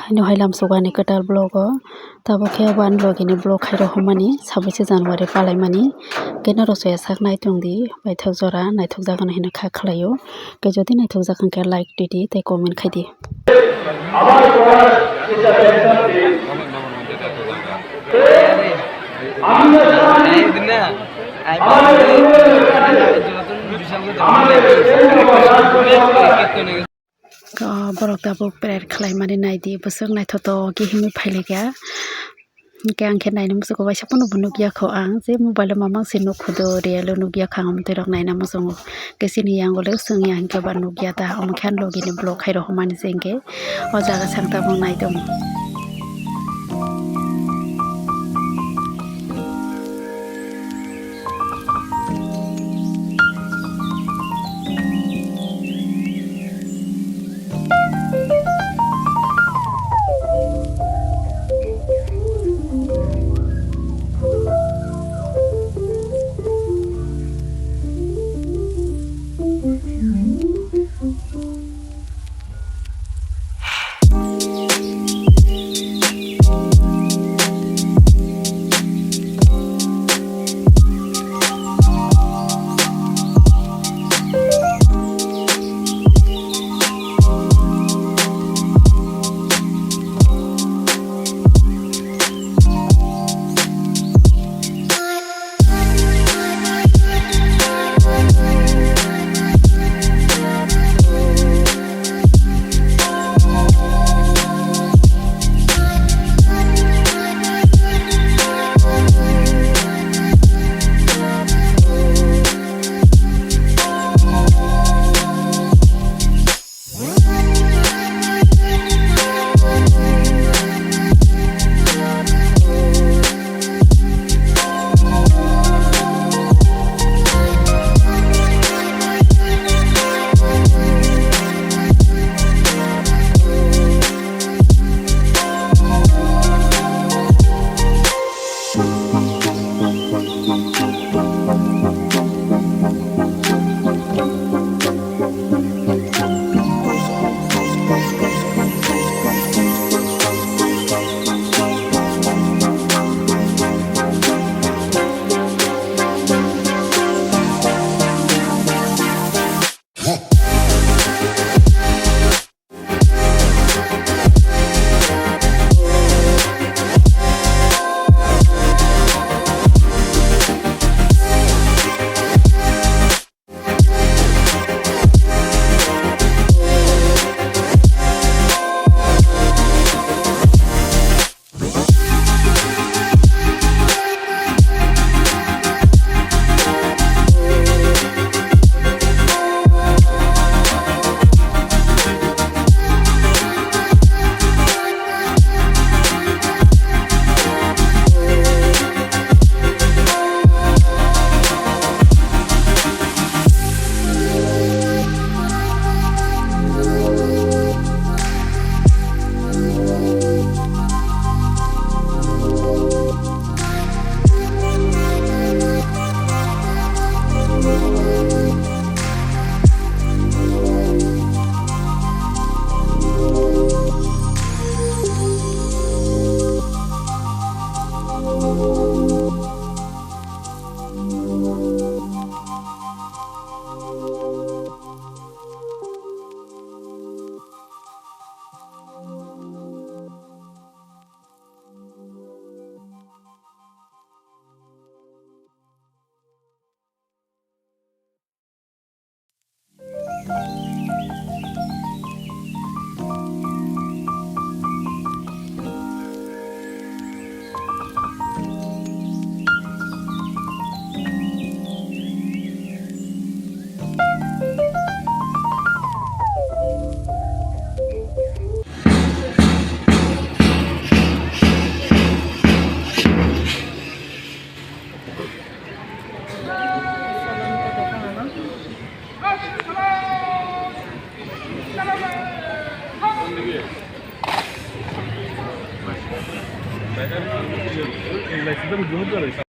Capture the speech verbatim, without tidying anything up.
Haino hai lamsukgo ani kwtal vlog o, tabuk khe bo ani logi ni vlog khairok hwnmani sabaish January palaimani. Khe norok soya sak nai tongdi, paithak jora naithok jagan hino kha khlaio. Khe jodi naithok jak hwnkhe like twi di tei comment khai di. Borok tabuk prayer khlaimani naidi, bwswk naithotok khe himwi phailaikha. Hwnkhe ang khe naina muchungo, waisa phano bo nukya kho ang, je mobile o mamang se nukhudo, real o nukya kho ang, amtwi rok naina muchungo. Khe chini yango le swngya hwnkhe ba nukya ta, omo khe ani logi ni vlog khairok hwnmani se hwnkhe o jaga sang tabuk nai tongo.